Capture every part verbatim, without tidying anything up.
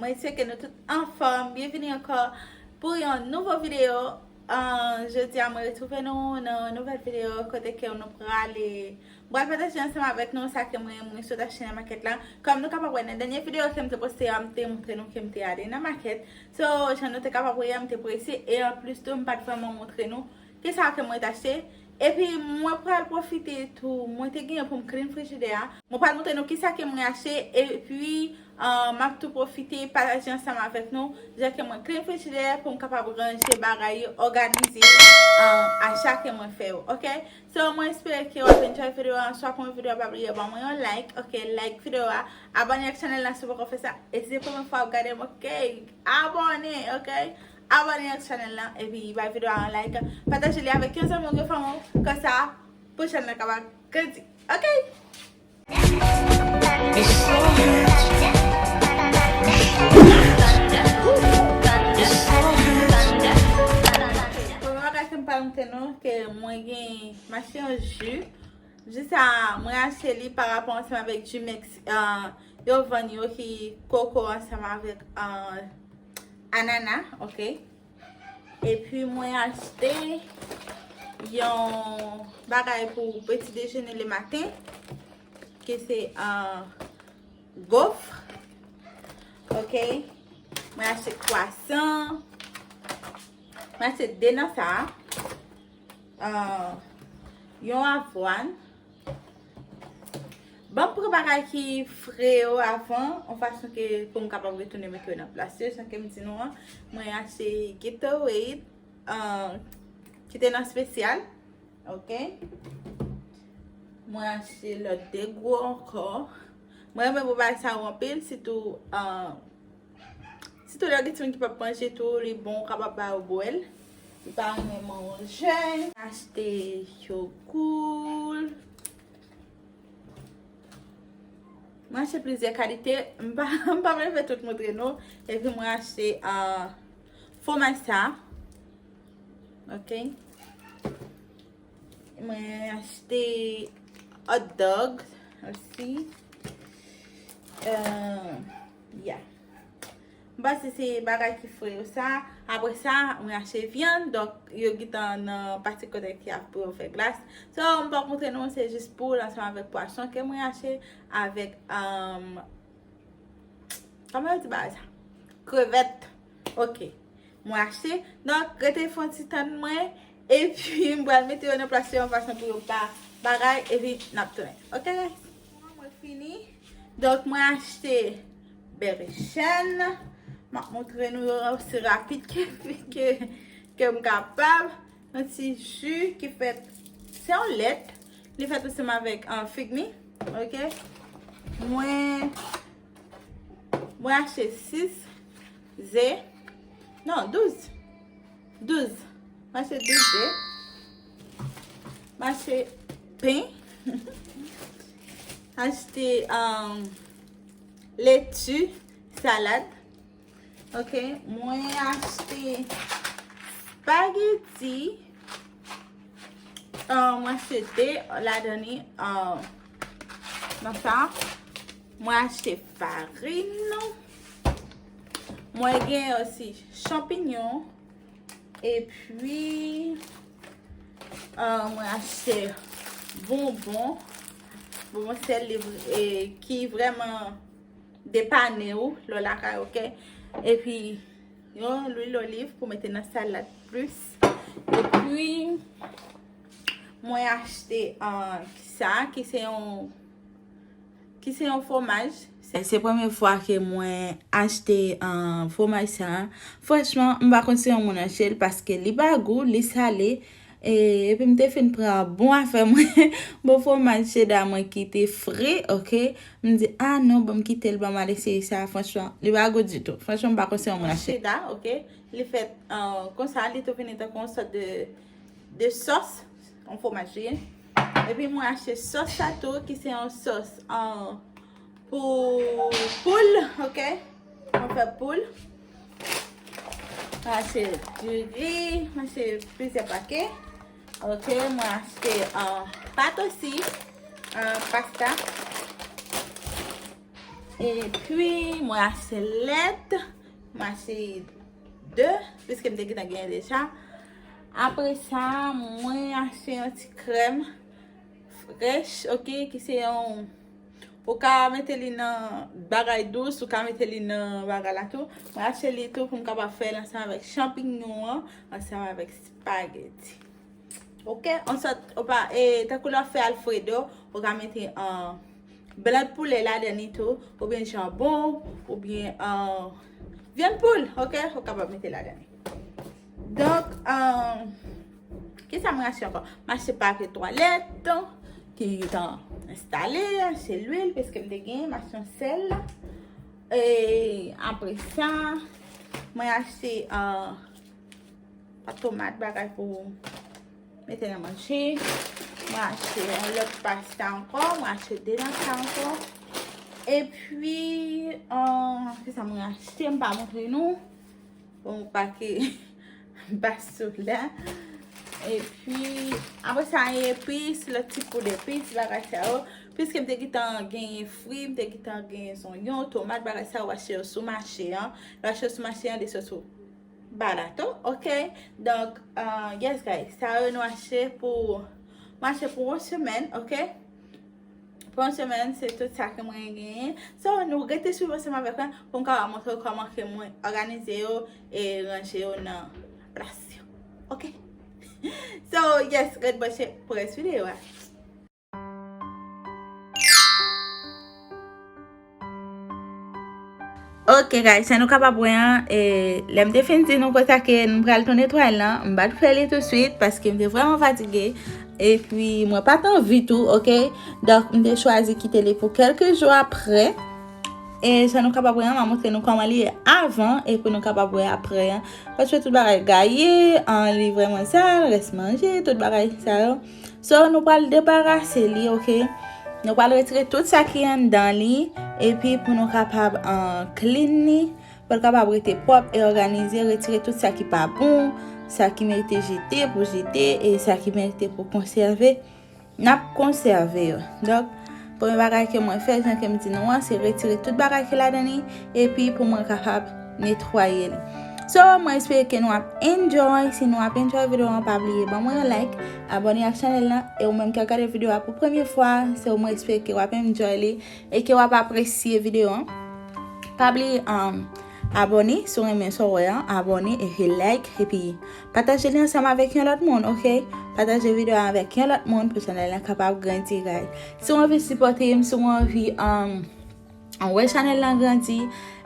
Mwen espere ke nou tout anfòm. Byenvini ankò pou yon nouvo videyo. Ah, jodi a, mwen retwouve nou nan yon nouvèl videyo kote ke nou prale, m pral pataje ansanm avèk nou sa ke mwen, mwen sot achte nan makèt la. Kòm nou kapab wè nan dènye videyo ke m te poste a, m te montre nou ke m te ale nan makèt. So, jan nou te kapab wè a, m te prese e anplis tou, m pa t vrèman montre nou kisa ke mwen t achte. Epi mwen pral pwofite tou, mwen te genyen pou m clean frijidè a. Mwen pral montre nou kisa ke mwen achte, epi, ah, m ap tou pwofite pataje ansanm avèk nou jan ke mwen clean frijidè pou m kapab ranje bagay yo, òganize, ah, acha ke mwen fè yo, oke? So, mwen espere ke w ap enjoy videyo a, swa pou yon videyo, pa bliye ban mwen yon like, oke? Like videyo a, abòne ak chanèl la si w poko fè sa, e si se premye fwa w ap gade m, oke? Abòne, oke? Abòne ak chanèl la, epi bay videyo a yon like, pataje li avèk yon zanmi w, yon fanmi w, konsa, pou chanèl la kapab grandi, oke? Premye bagay ke m pral montre nou, ke mwen gen, m achte yon ji. Ji sa, mwen achte li pa rapò ansanm avèk Jumex, ah, yo vann yo ki koko ansanm avèk, ah, anana, oke? Epi mwen achte yon bagay pou peti dejene le maten, ki se, ah, gof. Oke. Mwen achte kwasan. Mwen achte de nan sa. Ah, yon avwàn. Ban m pran bagay ki fre yo avan, yon fason ke pou m kapab retounen mete yo nan plas yo, jan ke m di nou an. Mwen achte Gatorade, ah, ki te nan espesyal. Oke. Mwen achte lòt de gwo ankò. Mwen renmen bò bagay sa yo anpil, sitou, ah, sitou lè gen timoun ki p ap manje tou, li bon, ou kapab ba yo bwè l. Li pa renmen manje. Achte yogout. Mwen achte plizyè kalite. M pa, m pa vle fè tout montre nou. Epi mwen achte, ah, fwomaj sa. Oke. Mwen achte hot dog osi. Euh, yeah. M panse se bagay ki fre yo sa. Apre sa, mwen achte vyann. Donk, yo gentan nan pati kote ki ap pou yo fè glas. So, m pap montre nou, se jis poul ansanm avèk pwason ke mwen achte avèk, um, kòman yo di bagay sa? Krevèt. Oke. Mwen achte. Donk, rete fè yon ti tann mwen. Epi, m pral mete yo nan plas yo yon fason pou yo pa bagay. Epi, n ap tounen. Oke, guys? Mwen fini. Donk, mwen achte berejèn. M ap montre nou yo osi rapid ke, ke, ke m kapab. Yon ti ji ki fèt, se yon lèt. Li fèt ansanm avèk, ah, fig mi. Oke. Mwen, mwen achte sis ze. Non, douz. Douz. Mwen achte douz ze. Mwen achte pen. Achte, um, leti, salad. Oke, mwen achte spageti. Ah, mwen achte de ladan li, ah, nan sa. Mwen achte farin. Mwen gen osi chanpinyon. Epi, ah, mwen achte bonbon. Bonbon sèl li, e, ki vrèman depane w lè w lakay, oke? Epi, yon lwil oliv pou mete nan salad plis. Epi, mwen achte, ah, sa, ki se yon, ki se yon fwomaj. Se, se premye fwa ke mwen achte, ah, fwomaj sa. Franchman, m pa konn si yon moun achte l paske li pa gou, li sale. E, epi m te fin pran bon afè mwen, bon fwomaj cheda mwen ki te fre, oke. M di, "Ah non, ban m kite l, ban m al eseye sa, franchman, li pa gou ditou." Franchman, m pa konn si yon moun achte. Cheda, oke. Li fèt, ah, konsa, li tou vini tankou yon sòt de, de sòs, yon fwomaj li ye. Epi mwen achte sòs sa tou, ki se yon sòs, ah, pou poul, oke? Mwen fè poul. Mwen achte diri, mwen achte plizyè pake. Oke, mwen achte, ah, pat osi, ah, pasta. Epi, mwen achte lèt. Mwen achte de, piske m te gentan genyen deja. Apre sa, mwen achte yon ti krèm frèch, oke, ki se yon, ou ka mete li nan bagay dous, ou ka mete li nan bagay la tou. Mwen achte li tou pou m kapab fè l ansanm avèk chanpinyon an, ansanm avèk spageti. Oke, on sòt, ou pa, e, tankou lè w ap fè Alfredo, ou ka mete, ah, blan poulè ladan li tou, oubyen janbon, oubyen, ah, vyann poul, oke, ou kapab mete ladan li. Donk, ah, kisa mwen achte ankò? Mwen achte papye twalèt, ki gentan enstale, achte lwil, piske m te gen, mwen achte yon sèl. E apre sa, mwen achte, ah, pa tomat, bagay pou mete nan manje. Mwen achte yon lòt pasta ankò. Mwen achte de nan sa ankò. Epi, ah, kisa mwen achte? M pa montre nou. Bon, pa ke m pa sou la. Epi, apre sa, epis, lòt ti poud epis, bagay sa yo. Piske m te gentan genyen fwi, m te gentan genyen zonyon, tomat, bagay sa yo, w achte yo sou mache an. Lè w achte yo sou mache an, li sot sou barato, oke? Donk, ah, yes, guys, sa yo nou achte pou, mwen achte pou yon semèn, oke? Pou yon semèn, se tout sa ke mwen genyen. So, nou rete swiv ansanm avèk mwen pou m kapab montre w kòman ke mwen òganize yo e ranje yo nan plas yo. Oke? So, yes, ret branche pou rès videyo a. Ok, guys, sa nou kapab wè an, e, lè m te fin di nou konsa ke m pral tou netwaye l lan, m pa t fè li tousuit paske m te vrèman fatige. Epi, mwen pa t anvi tou, ok? Donk, m te chwazi kite li pou kèlke jou apre. E sa nou kapab wè an, m a montre nou kòman li ye avan, epi nou kapab wè apre an. Paske tout bagay gaye, an, li vrèman sal, rès manje, tout bagay sa yo. So, nou pral debarase li, ok? Nou pral retire tout sa ki anndan li, epi pou nou kapab, ah, clean li, pou l kapab rete pwòp e òganize, retire tout sa ki pa bon, sa ki merite jete pou jete, e sa ki merite pou konsève, n ap konsève yo. Donk, premye bagay ke mwen fè, jan ke m di nou an, se retire tout bagay ki ladan li, epi pou mwen kapab netwaye li. So, mwen espere ke nou ap enjoy. Si nou ap enjoy videyo an, pa bliye ban mwen yon like, abòne ak chanèl lan, e ou menm ki ap gade videyo a pou premye fwa, se ou mwen espere ke w ap enjoy li e ke w ap apresye videyo an. Pa bliye, um, abòne si w renmen sa w wè an, abòne epi like, epi pataje li ansanm avèk yon lòt moun, ok? Pataje videyo a avèk yon lòt moun pou chanèl lan kapab grandi, guys. Si w anvi sipòte m, si w anvi, um, wè chanèl lan grandi,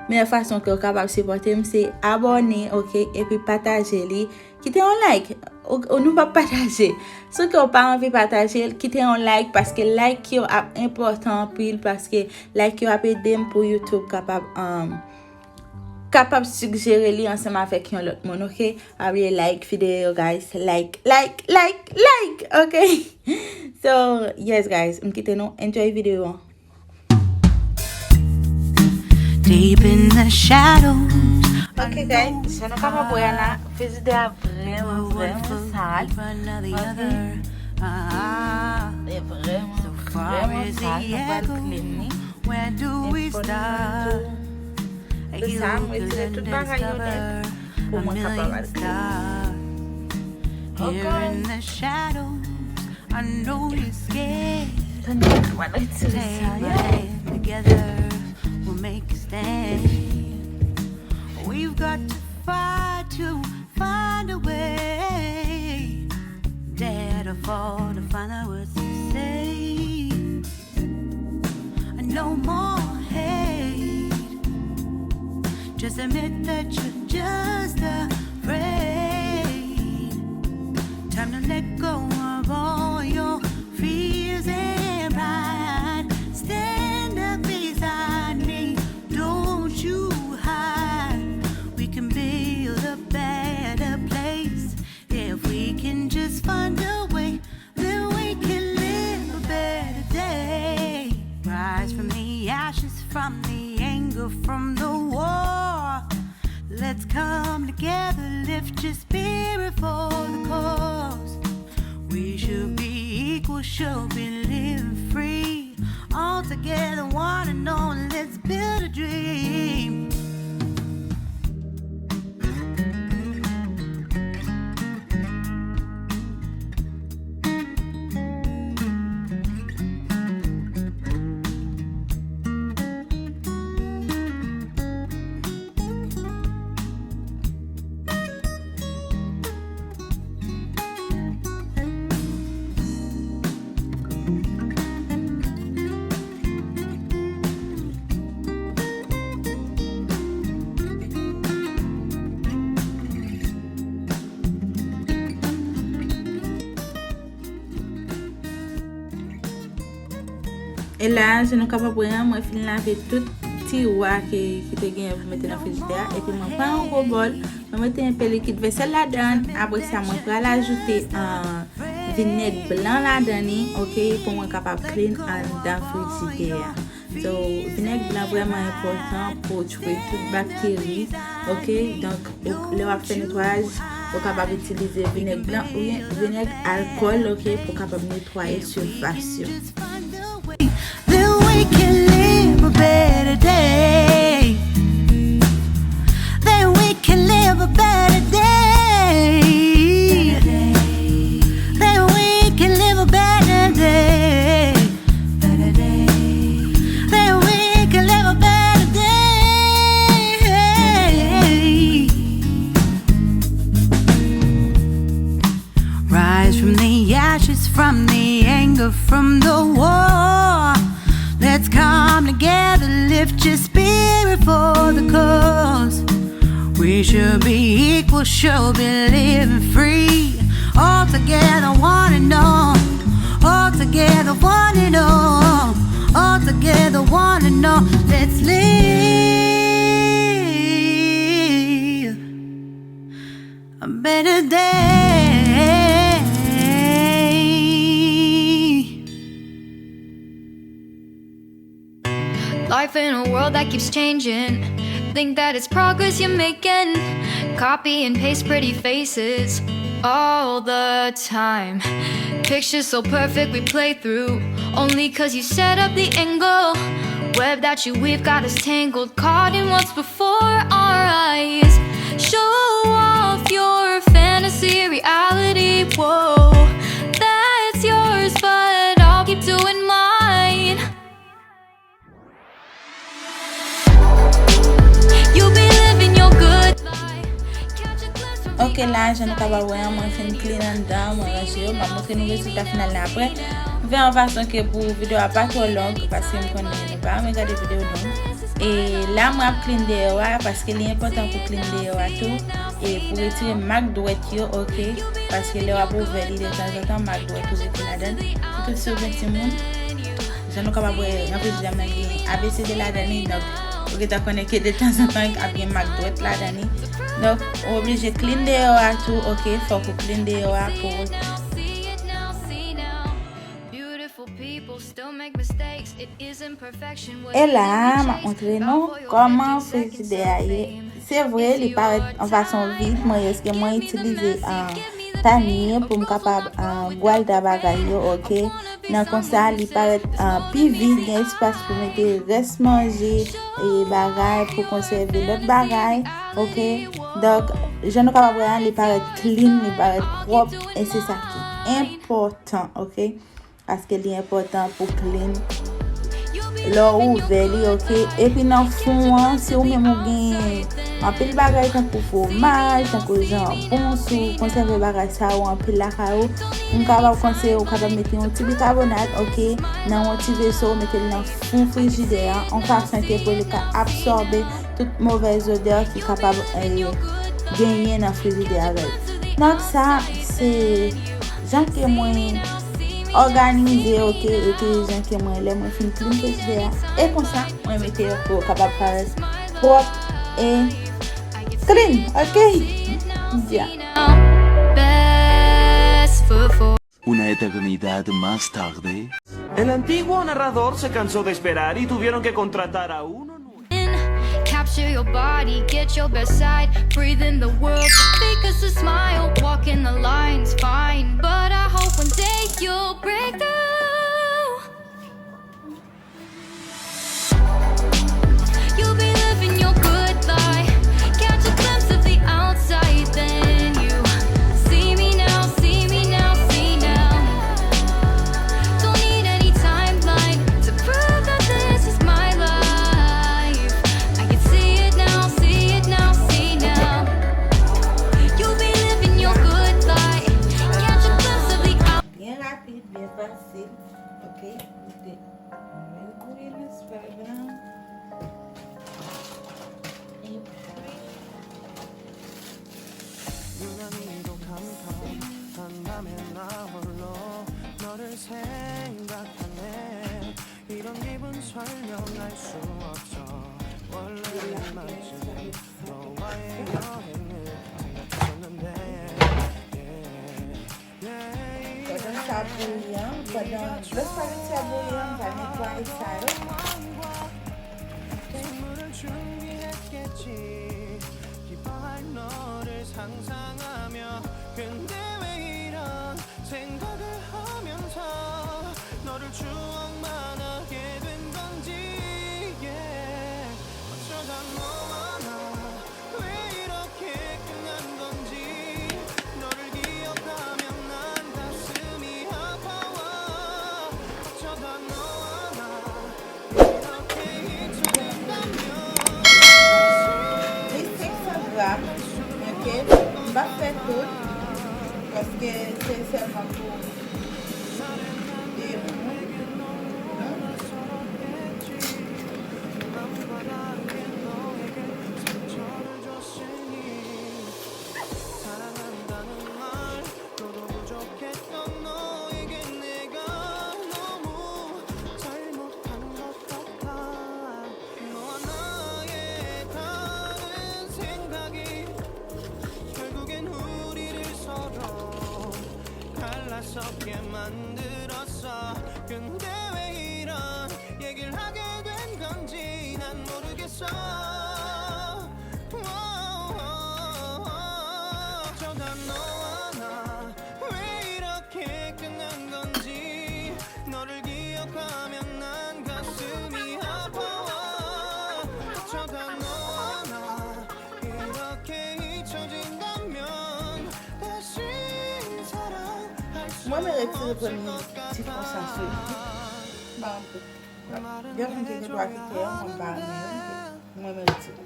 meyè fason ke w kapab sipòte m se abòne, ok? Epi pataje li. Kite yon like. Ou, ou nou p ap pataje. Si w ke w pa anvi pataje l, kite yon like, paske like yo ap enpòtan anpil, paske like yo ap ede m pou YouTube kapab, um, kapab sigjere li ansanm avèk yon lòt moun, ok? Pa bliye like videyo, guys. Like, like, like, like, ok? So, yes, guys, m kite nou enjoy videyo an. Deep in the shadows. Ok, guys, jan nou kapab wè la, frizidè a vrèman, vrèman sal. Ok. Li vrèman, vrèman sal. Nou pral clean li. Epi pou nou tou, pou sa, mwen retire tout bagay yo nèt pou mwen kapab al clean. Ok. Tann mwen retire sa yo. We've got to fight to find a way. Dare to fall to find the words to say. No more hate. Just admit that you're just afraid. Time to let go of all your fears and pride. Stand up beside me. Don't you hide. We can build a better place. If we can just find a way, then we can live a better day. Rise from the ashes, from the anger, from the war. Let's come together, lift your spirit for the cause. We should be equal, should be living free. All together, one and all, let's build a dream. E la, jan nou kapab wè an, mwen fin lave tout tiwa ki, ki te genyen pou mete nan frijidè a. Epi mwen pran yon gwo bòl, mwen mete enpe likid vesèl ladan l. Apre sa, mwen pral ajoute, ah, vinèg blan ladan li, oke, pou mwen kapab clean anndan frijidè a. So, vinèg blan vrèman enpòtan pou tchwe tout bakteri, oke? Donk, ou, lè w ap fè netwayaj, ou kapab itilize vinèg blan oubyen vinèg alkòl, oke, pou kapab netwaye sifas yo. Then we can live a better day. Then we can live a better day. Then we can live a better day. Then we can live a better day. Rise from the ashes, from the anger, from the war. Let's come together, lift your spirit for the cause. We should be equal, should be living free. All together, one and all. All together, one and all. All together, one and all. Let's live a better day. Life in a world that keeps changing. Think that it's progress you're making. Copy and paste pretty faces all the time. Pictures so perfect we play through. Only 'cause you set up the angle. Web that you weave got us tangled. Caught in what's before our eyes. Show off your fantasy, reality, whoa. That's yours, but I'll keep doing mine. You be living your good life. Catch a glimpse of oke, la, jan nou kapab wè an, mwen fin clean anndan, mwen ranje yo, m ap montre nou rezilta final la apre. M fè yon fason ke pou videyo a pa twò long, paske m konnen nou pa renmen gade videyo long. E la, mwen ap clean deyò a, paske li enpòtan pou clean deyò a tou. E pou retire mak dwèt yo, oke? Paske lè w ap ouvè li detanzantan, mak dwèt ou rete ladan l. Sitou si w gen timoun. Jan nou kapab wè, nan frijidè m nan gen A B C D ladan li, donk, ou gentan konnen ke detanzantan ap gen mak dwèt ladan li. Donk, ou oblije clean deyò a tou, oke? Fòk ou clean deyò a pou E la, m ap montre nou kòman frijidè a ye. Se vre, li parèt yon fason vid, mwen, èske mwen itilize, ah, panye pou m kapab, ah, gwalda bagay yo, oke? Nan konsa, li parèt, ah, pi vid, gen espas pou mete rès manje e bagay, pou konsève lòt bagay, oke? Donk, jan nou kapab wè an, li parèt clean, li parèt pwòp, e se sa ki enpòtan, oke? Paske li enpòtan pou clean lè w ouvè li, oke? Epi nan fon an, si ou menm ou gen anpil bagay tankou fwomaj, tankou janbon, si w konsève bagay sa yo anpil lakay ou, m kapab konseye ou kapab mete yon ti bikabonat, oke? Nan yon ti veso, ou mete l nan fon frijidè an, yon fason ke pou li ka absòbe tout movèz odè ki kapab, eh, genyen nan frijidè avè l. Donk sa, se jan ke mwen òganize, oke, epi jan ke mwen, lè mwen fin clean frijidè a, e konsa, mwen mete yo pou yo kapab parèt pwòp e clean, oke? Ya. Una eternidad más tarde. El antiguo narrador se cansó de esperar y tuvieron que contratar a uno nuevo. Capture your body, get your best side. Breathe in the world, fake us a smile. Walking the lines, fine. But I hope one day you'll break through. Ok, koute. Mwen bouyi nan spag la. Epi 유난히도 캄캄한 밤에 나 홀로 너를 생각하네. 이런 기분 설명할 수 없어. 원래 이맘쯤 너와의 여행을 생각했었는데. Yeah, yeah, yeah. Pandan sa ap bouyi an, pandan dlo espageti ap bouyi an, m pral netwaye sa yo. Ok. 선물을 준비했겠지. 기뻐할 너를 상상하며. 근데 왜 이런 생각을 하면서 너를 추억만 하게 된 건지. Yeah. 어쩌다 너와 나 왜 이렇게 끝난 건지. 너를 기억하면 난 가슴이 아파와. 어쩌다 너와 나 이렇게 잊혀진다면. Li senk san gram, ok? M p ap fè tout, paske se sèlman pou de moun. 사랑한다는 말 너도 부족했던 너에게 내가 너무 잘못한 것 같아. 너와 나의 다른 생각이 결국엔 우리를 서로 갈라서게 만들었어. 근데 왜 이런 얘기를 하게 된 건지 난 모르겠어. 어쩌다 너와 나 왜 이렇게 끝난 건지. 너를 기억하면 난 가슴이 아파와. 어쩌다 너와 나 이렇게 잊혀진다면 다시 사랑할 수 Mwen, men retire premye ti fon sa sou li. Ba m pou. Gen moun ki gen dwa kite yo, mwen pa renmen yo. Mwen, men retire.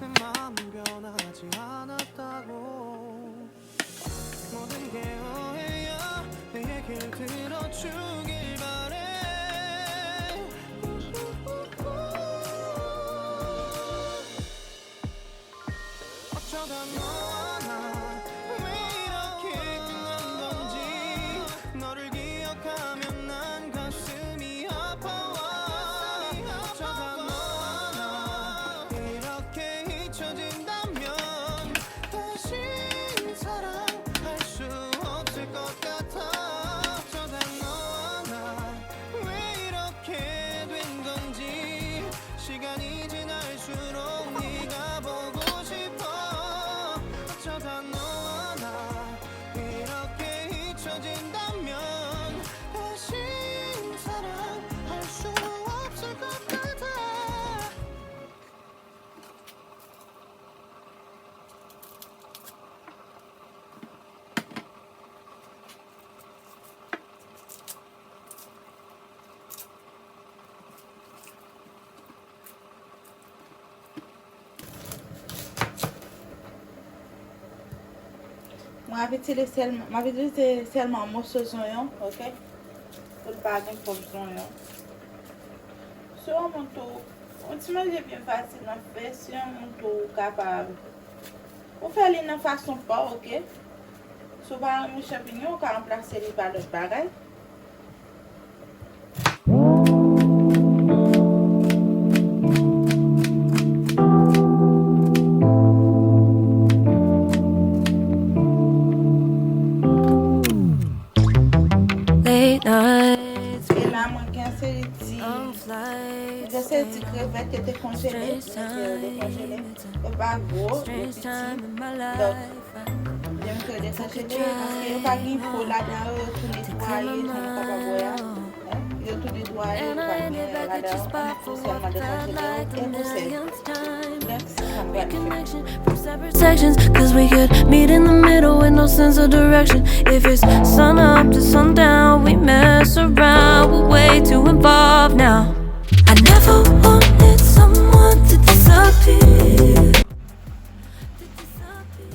내 마음은 변하지 않았다고. 모든 게 오해야. 내 얘기를 들어주길 바래. 어쩌다 너와 나 왜 이렇게 끝난 건지. 너를 기억하면 난 가슴이 아파와. 어쩌다 너와 나 이렇게 잊혀진다면 다시 사랑할 수 없을 것 같아. 어쩌다 너와 나 왜 이렇게 된 건지. 시간이 지날수록 네가 보고 싶어. 어쩌다 너와 나 이렇게 잊혀진다면 다시 사랑할 수 없을 것 같아. Mwen ap itilize sèlman, m ap itilize sèlman moso zonyon, ok? Pou l pa gen twòp zonyon. Si w yon moun tou, yon ti manje byen fasil nan fè, si w yon moun tou ou kapab Ou fè li nan fason pa w, ok? Si w pa renmen chanpinyon, ou ka ranplase li pa lòt bagay. Late nights. E la, mwen gen seri ti Mwen gen seri ti krevèt yo te konjele, mete yo dekonjele. Yo pa gwo, yo piti. Donk, yo mete yo dekonjele, paske yo pa gen po ladan yo, yo tou netwaye, jan nou kapab wè a. Yo tou netwaye, yo pa gen ladan yo, annik pou sèlman dekonjele yo e pou sèvi. Donk, se sa m pral fè. From separate sections, 'cause we could meet in the middle with no sense of direction. If it's sun up to sundown, we mess around, we're way too involved now. I never wanted someone to disappear. To disappear.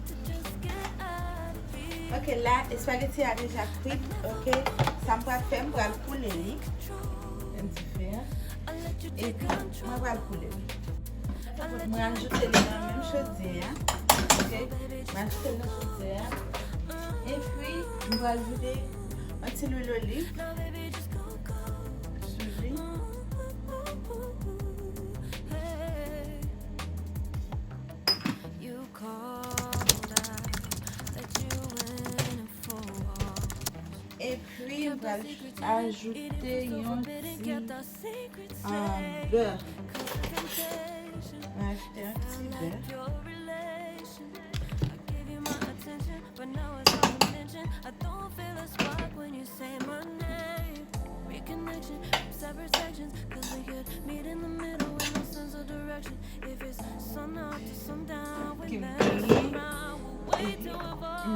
To just get out of here. Ok, la, espageti a deja kwit, ok? Sa m pral fè, m pral koule li. Menm dife a. Epi, mwen pral koule li. Mwen ajoute li nan menm chodyè a, ok? Mwen ajoute l nan chodyè a. Epi, m pral vide yon ti lwil oliv sou li. Epi, m pral ajoute yon ti, ah, bè. M ajoute yon ti bè. Ki m peye, epi m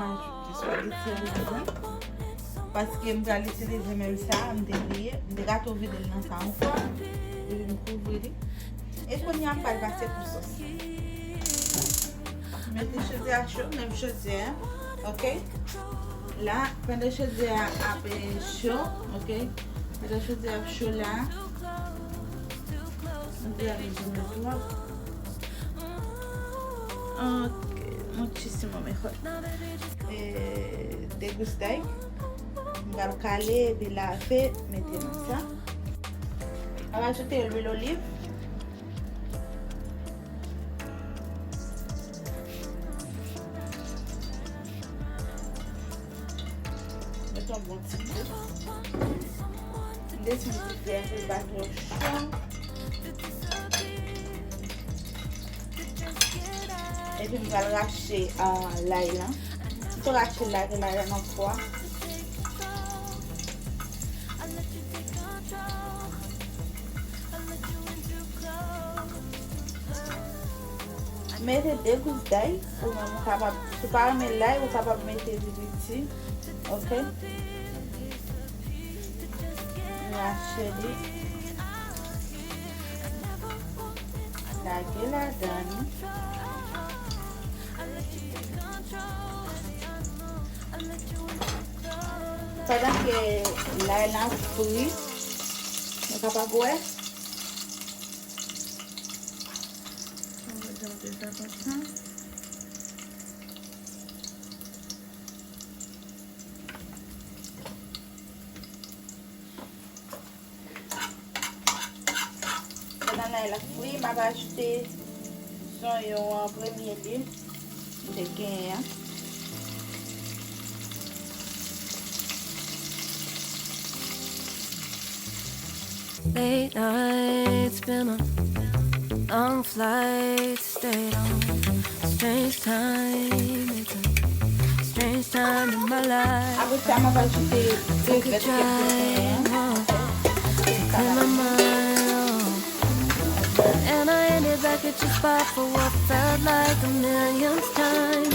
ajoute espageti a ladan. Paske m pral itilize menm sa a, m te bliye, m te ka tou vide l nan sa ankò, epi m kouvri li. E kounye a m pral pase pou sòs. Mete chodyè a cho, menm chodyè a, ok? La, pandan chodyè a ap, eh, cho, ok? Pandan chodyè a ap cho la, m te ap jwenn twòp. Ok, muchísimo mejor. Eh, degustay. M pral kale epi lave, mete nan sa. M ap ajoute lwil oliv. Met yon bon ti kou. M deside fè pou l pa twò cho. Epi m pral rache, ah, lay lan. M tou rache lay lan nan fwa. Mete de gous lay, ou menm ou kapab, si w pa renmen lay, ou kapab mete li piti, ok? Rache li. Lage ladan li. Pandan ke lay la fri, nou kapab wè. Mwen mete yon ti jan konsa. Pandan lay la fri, m ap ajoute zonyon an premye li m te genyen an. Late nights, been a long flight, stayed on strange time, it's a strange time in my life. Apre sa, m ap ajoute krevèt ke m te genyen an. Clear my mind, oh. And I ended back at your spot for what felt like the millionth time.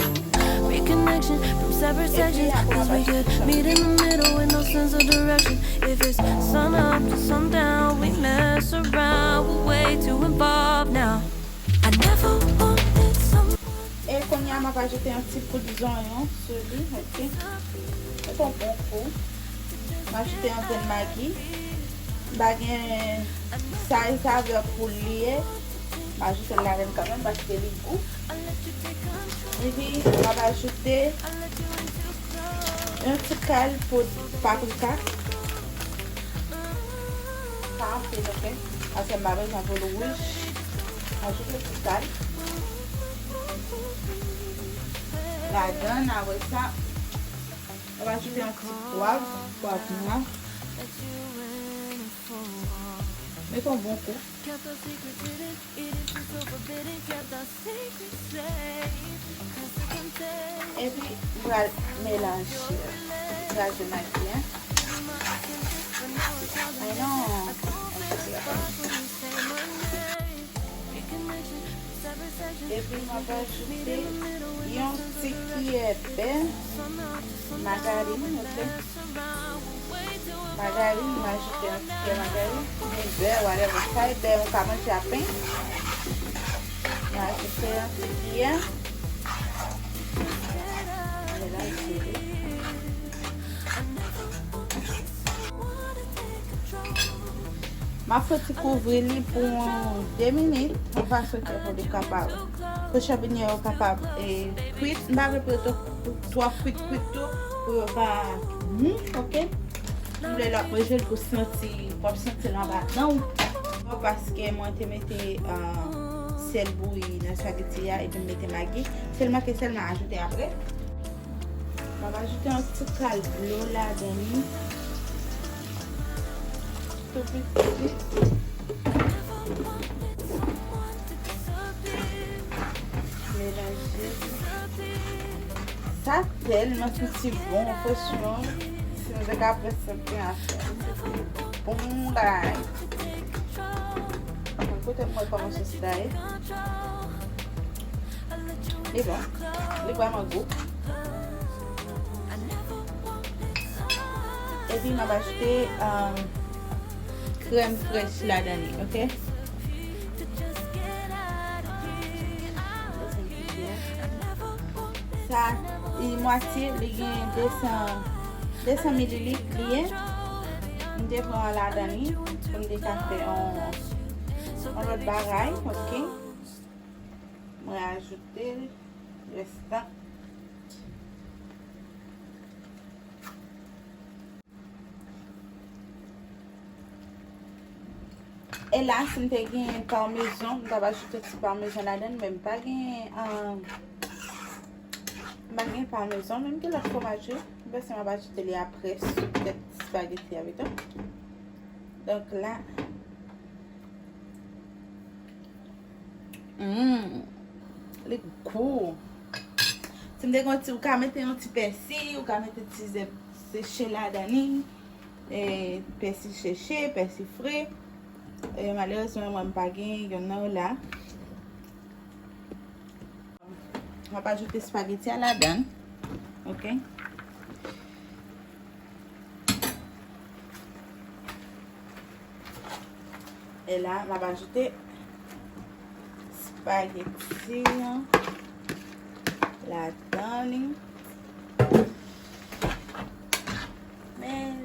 Reconnection from separate sections, 'cause we could meet in the middle with no sense of direction. If it's sun up to sundown, we mess around, we're way too involved now. I never wanted someone. E kounye a, m ap ajoute yon ti poud zonyon sou li, ok? Mete yon bon kou. M ajoute yon grenn magi. M pa gen sa e savè pou li ye. M ajoute l ladann kanmenm paske li gou. Epi, m ap ajoute yon ti kal poud paprika. Pa anpil, ok? Paske m pa bezwen pou l wouj. M ajoute ti kal ladann, apre sa, m ap ajoute yon ti pwav, pwav nwa. Mete yon bon kou. Epi, m pral melanje. Kraze magi a. Ay non. Epi, m ap ajoute yon ti kiyè bè magarine, ok? Magarine, m ajoute yon ti kiyè magarine, oubyen bè, whatever. Sa e bè, ou ka manje a pen. M ajoute yon ti kiyè. Melaje li. Ap fouti kouvri li pou de minit, yon fason ke pou li kapab, pou chanpinyon yo kapab, e, kwit. M pa vle pou yo twò, twò kwit, kwit tou, pou yo pa mou, oke? M vle lè w ap manje l pou santi, w ap santi l anba dan w. Bon, paske mwen te mete, ah, sèl bouyi nan espageti a, epi m mete magi. Sèl magi, sèl mwen ajoute apre. M ap ajoute yon ti kal dlo ladan li. Tou piti. Melanje. Sa tèlman santi bon, franchman. Si nou te ka pran sèten a fè, se te bon bagay. Mwen kote mwen kòman sos la ye. Li bon. Li vrèman gou. Epi m ap ajoute, um, krèm frèch ladan li, oke? Sa, li mwatye, li gen de san, de san mililit li ye. M te pran ladan li pou m te ka fè yon, yon lòt bagay, oke? Mwen ajoute restan. E la, si m te gen pamezan, m t ap ajoute ti pamezan ladan l, men m pa gen, ah, m pa gen pamezan, men m gen lòt fwomaj wi. M panse m ap ajoute li apre sou tèt espageti a pito. Donk la, mm, li gou. Si m te gen yon ti, ou ka mete yon ti pèsi, ou ka mete ti zèb seche ladan li. E, pèsi seche, pèsi fre. E, malerezman, mwen, m pa gen youn nan yo la. M ap ajoute espageti a ladan. Oke. E la, m ap ajoute espageti an ladan li. Men,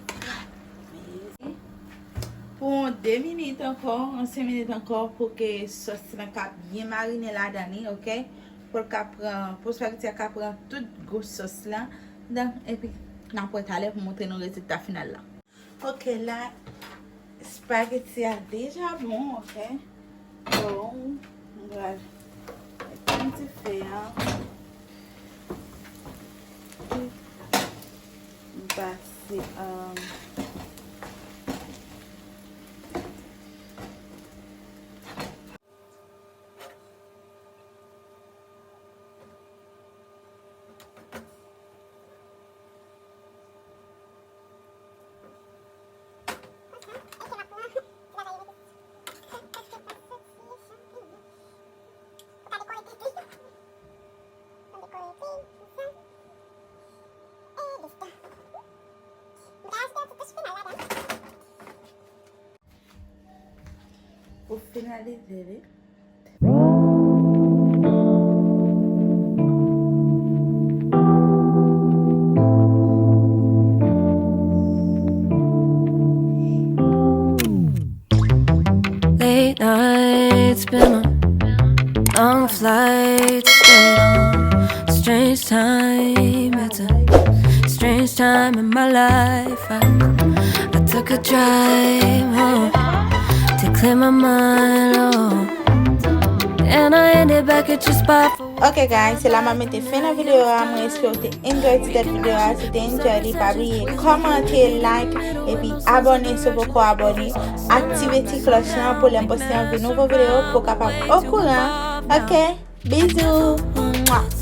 pou de minit ankò, yon senk minit ankò, pou ke sòs lan ka byen marine ladan li, oke? Pou l ka pran, pou espageti a ka pran tout gou sòs la. Donk, epi, n ap wè talè pou montre nou rezilta final la. Oke, la, espageti a deja bon, oke? Bon, m pral etenn dife a. M pase, um, Pou finalize li. Late nights, been a long flight, stayed on. Strange time, it's a strange time in my life. I, I took a drive home to clear my mind, oh. And I ended back at your spot for Ok guys, se la m ap mete fen nan videyo a. Mwen espere w te enjoy ti tèt videyo a. Si w te enjoy li, pa bliye kòmante, like, epi abòne si w poko abòne. Aktive ti klòch lan pou lè m poste yon vi-, nouvo videyo pou w kapab okouran. Ok? Bizou! Mwa!